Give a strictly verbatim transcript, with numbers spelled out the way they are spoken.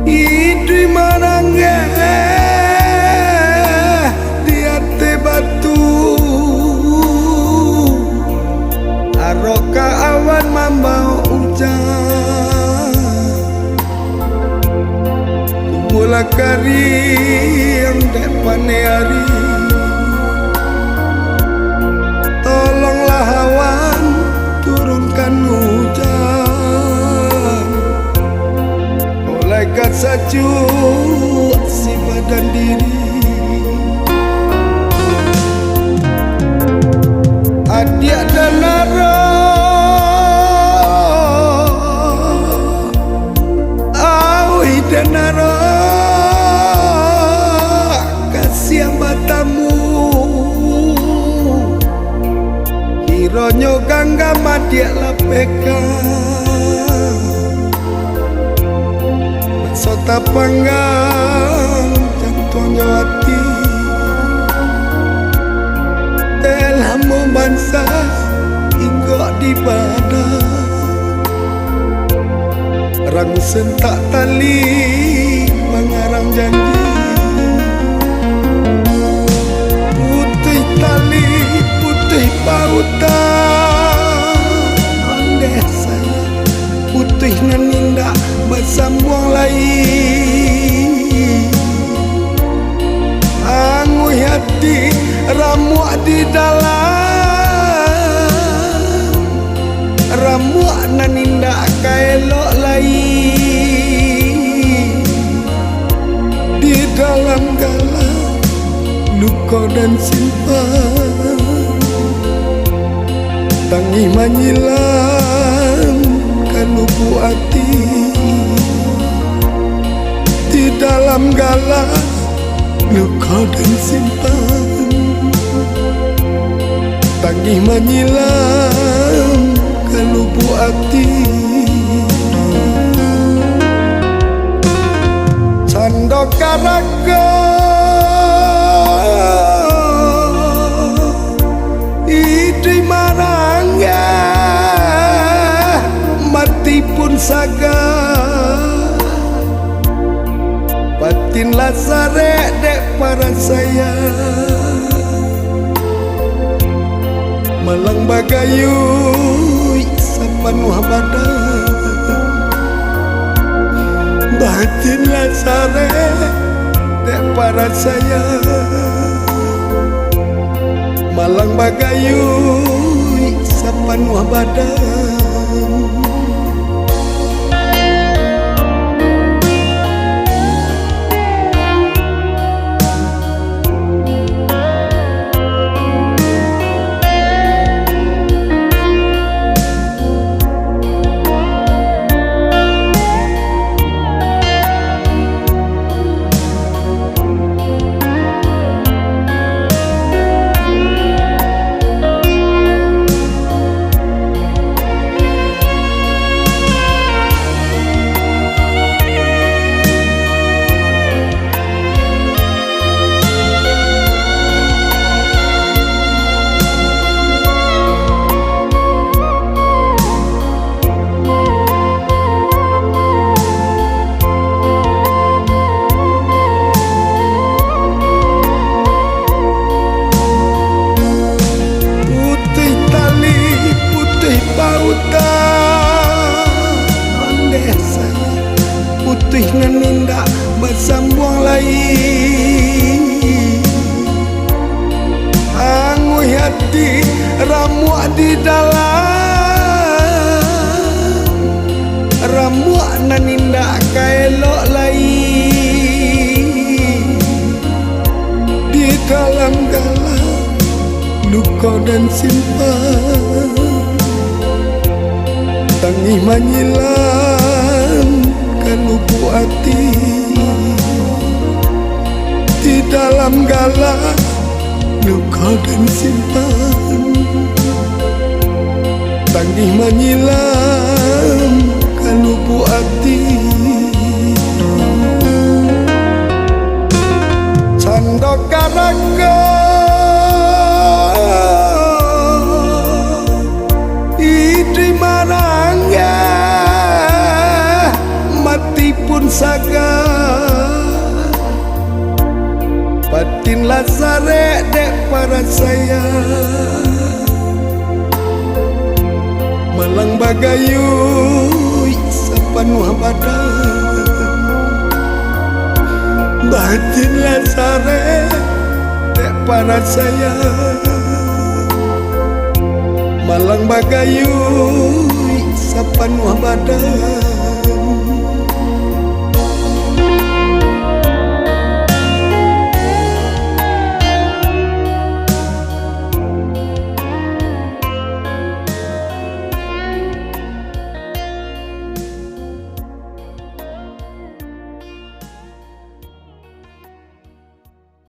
Iduik maranggeh di ateh batu, arok ka awan mambaok ujan. Tubuah lah kariang dek paneh ari. Tolonglah awan turunkan ujan. Oleh ka sajuak si badan diri. Adiak dan arok, auih dan arok, kasiang batamu. Kironyo ganggam adiak lah peka. Raso tapanggang jantuang jo ati. Teh lamo bansa inggok di badan. Rang sentak tali mangarang janji. Putuih tali, putuih pautan. Ondeh sayang, putuih nan indak basambuang lai. Anguih ati, ramuak di dalam, ramuak nan indak ka elok lai. Di dalam galah luko dan simpang, tangih manyilam ka lubuak ati. Di dalam galah luko dan simpang, tangih manyilam ka lubuak ati. Sando karago, iduik maranggah, mati pun saga. Batin lah sarek dek parasaian. Malang bagayuik sapanuah badan. Batin lah sarek dek parasaian. Malang bagayuik sapanuah badan. Putuih tali, putuih pautan, ondeh sayang, putuih nan indak basambuang lai. Anguih ati, ramuak di dalam, ramuak nan indak ka elok lai. Di dalam galah luko dan simpang, tangih manyilam ka lubuak ati. Di dalam galah luko dan simpang, tangih manyilam ka lubuak ati. Sando karago, iduik parasaian, malang bagayuik sapanuah badan. Batin lah sarek dek parasaian, malang bagayuik sapanuah badan.